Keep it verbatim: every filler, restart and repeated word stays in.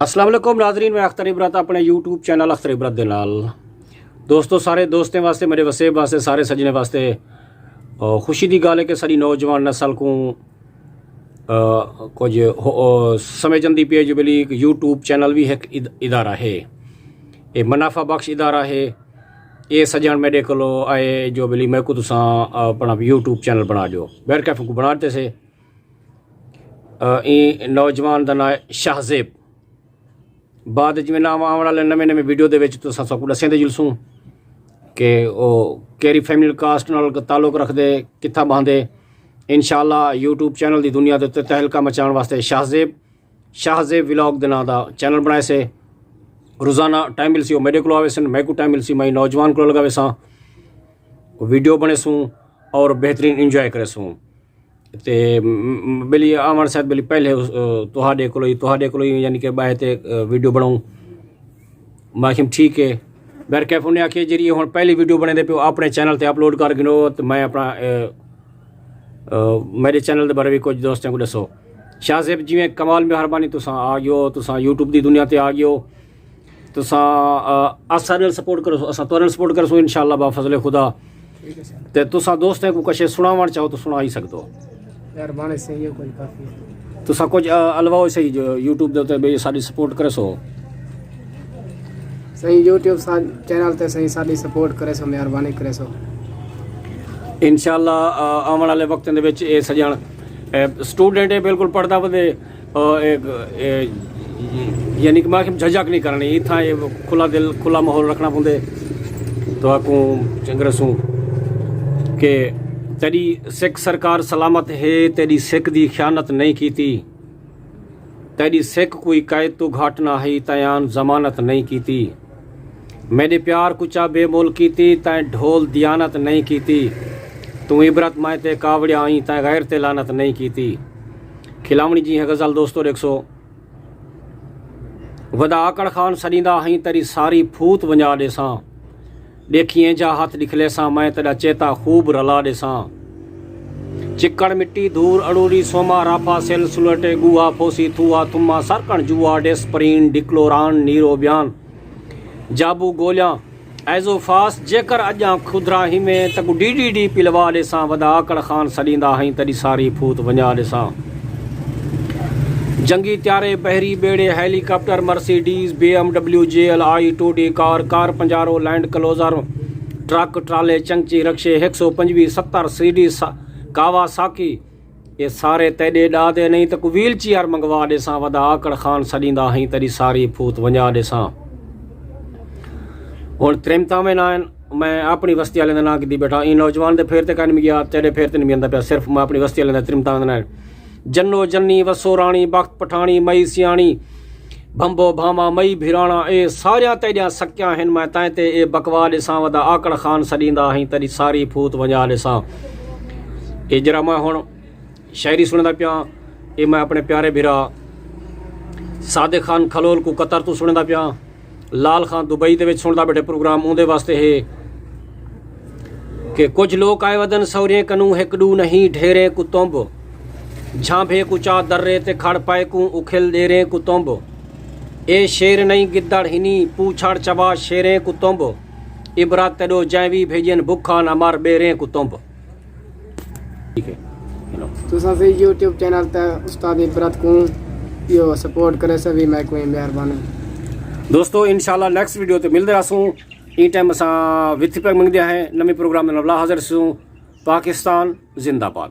السلام علیکم ناظرین، میں اختر عبرت اپنے یوٹیوب چینل اختر عبرت دے نال۔ دوستو، سارے دوستیں واسطے، میرے وسیب واسطے، سارے سجنے واسطے، آ، خوشی دی ڳالھ ہے کہ ساݙی نوجوان نسل کوں، آ، کجھ ہو-، آ، سمجھن دی پئی جو بھلی یوٹیوب چینل وی ہک اد-، ادارہ ہے۔ اے منافع بخش ادارہ ہے۔ اے سجݨ میݙے کولو آئے جو بھلی میکوں تساں اپݨا یوٹیوب چینل بݨا ݙیو۔ بہرکیف کوں بݨا ݙتے سے۔ آ، ایں نوجوان دا ناں ہے شاہ زیب۔ بعد جیویں ناں آوݨ والے نویں نویں ویڈیو دے وچ تساں ساکوں ݙسیندے جلسوں کہ او کیڑھی فیملی کاسٹ نال تعلق رکھدے، کتھاں ٻہندے۔ انشاءاللہ یوٹیوب چینل دی دنیا دے اُتے تہلکہ مچاوݨ واسطے شاہ زیب، شاہ زیب ولاگ دے ناں دا چینل بݨائے سے۔ روزانہ ٹائم ملسی او میݙے کولو آوے سن، میکوں ٹائم ملسی میں نوجوان کولو لڳا ویساں، ویڈیو بݨیسوں اور بہترین انجوائے کریسوں۔ تے م-، م-، بلی آوݨ سائت بلی پہلے اس، آ، تہاݙے کولو ہی، تہاݙے کولو ہی یعنی کہ ٻاہے تے، آ، ویڈیو بݨاؤں۔ میں آکھیم ٹھیک ہے۔ بہرکیف انہیں آکھیے جیڑھی ہݨ پہلی ویڈیو بݨیندے پیو اپݨے چینل تے اپلوڈ کر گھنو تے میں اپݨا، آ، آ، میݙے چینل دے بارے وی کجھ دوستیں کوں ݙسو۔ شاہ زیب جیویں کمال مہربانی تساں آ ڳیو، تساں یوٹیوب دی دنیا تے آ ڳیو۔ تساں، آ، اساݙے نال سپورٹ کرو، اساں تہاݙے نال سپورٹ کرسوں انشاءاللہ با فضل خدا۔ ٹھیک ہے سر۔ تے تساں دوستیں کوں کشے سݨاوݨ چاہو تو سݨا ہی سڳدو۔ مہربانی سئیں، ایہو کجھ کافی ہے۔ تساں کجھ، آ، الواؤ سہی جو یوٹیوب دے اُتے بھئی ساݙی سپورٹ کرسو۔ سئیں یوٹیوب سا-، چینل تے سئیں ساݙی سپورٹ کریسو، مہربانی کریسو۔ انشاءاللہ، آ، آوݨ والے وقتیں دے وچ اے سڄݨ، اے، سٹوڈنٹ ہے، بالکل پڑھدا ودے، آ، اے، اے، یعنی کہ میں آکھیم جھجھک نہیں کرنی، اتھاں اے کھلا دل، کھلا ماحول رکھݨا پوندے۔ تہاکوں چنگرسوں کہ تیݙی سکھ سرکار سلامت ہے، تیݙی سکھ دی خیانت نہیں کیتی، تیݙی سکھ کوئی قید توں گھٹ نہ ہئی، تیان ضمانت نہیں کیتی۔ میݙے پیار کوں چا بے مول کیتی، تیں ڈھول دیانت نہیں کیتی۔ توں عبرت میں تے کاوڑیا آئیں، تیں غیر تے لعنت نہیں کیتی۔ کھلاوݨی جی ہے غزل دوستو ݙیکھسو۔ ودا آکڑ خان سݙیندا ہئیں، تیݙی ساری پھوت ونڄا ݙیساں۔ ݙیکھیں جا ہتھ ݙکھلیساں، میں تیݙا چیتا خوب رلا ݙیساں۔ چکڑ مٹی دھور اڑوری سوما رافا سل سلوٹے ڳوہا پھوسی تھوہا تھما سرکݨ جوا ڈس پرین ڈکلوران نیرو بیان جابو گولیاں ایزو فاس جیکر اڄاں کھدرا ہیویں تکوں ڈی ڈی ڈی پلوا ݙیساں۔ ودا آکڑ خان سݙیندا ہئیں، تیݙی ساری پھوت ونڄا ݙیساں۔ جنگی طیارے، بحری ٻیڑے، helicopter, Mercedes, B M W, J L I, two D car, car Pajero, land cruiser, truck, ٹرالے، چنگچی، رکشے، ہک سو پنجویہہ، ستر، سی ڈی، سا-، کاواساکی، اے سارے تیݙے ݙا دے نہیں تاں کوں ویل چیئر منگوا ݙیساں۔ ودا آکڑ خان سݙیندا ہئیں، تیݙی ساری پھوت ونڄا ݙیساں۔ ہݨ ترمتاویں نہ ہن، میں اپݨی وستی والیں دا ناں گھدی ٻیٹھاں۔ ایں نوجوان دے پھیر تے کائنی ڳیا، تیݙے پھیر تے نہیں ویندا پیا، صرف میں اپݨی وستی والیں دا ترمتاویں دا ناں ہے۔ جنو جنی، وسو راݨی، بخت پٹھاݨی، مئی سیاݨی، بھمبو بھاواں، مئی بھراݨا، اے ساریاں تیݙیاں سکیاں ہن، میں تیں تے اے بکوا ݙیساں۔ ودا آکڑ خان سݙیندا ہئیں، تیݙی ساری پھوت ونڄا ݙیساں۔ اے جیڑھا میں ہݨ شاعری سݨیندا پیاں، اے میں اپݨے پیارے بھرا صادق خان کھلول کوں قطر توں سݨیندا پیاں۔ لال خان دبئی دے وچ سݨدا ٻیٹھے، پروگرام اوندے واسطے ہے کہ کجھ لوک آئے ودن سوریں کنوں، ہک ݙو نہیں ڈھیریں کوں تمب، جھانبھے کوں چا درے تے کھڑ پائے کوں اکھل ݙیریں کوں تمب۔ اے شیر نہیں گدڑ ہنی، پوچھڑ چوا شیریں کوں تمب، عبرت تیݙو جئیں وی بھیڄن، بکھا نہ مر ٻیریں کوں تمب۔ ٹھیک ہے۔ تساں سئیں یوٹیوب چینل تے استاد عبرت کوں ایہو سپورٹ کریسو وی، میں کوئی مہربانی۔ دوستو، انشاءاللہ نیکسٹ ویڈیو تے ملدے رہسوں۔ ایں ٹائم اساں وتھ پیک منگدے ہیں، نویں پروگرام دے نال حاضر سوں۔ پاکستان زندہ باد۔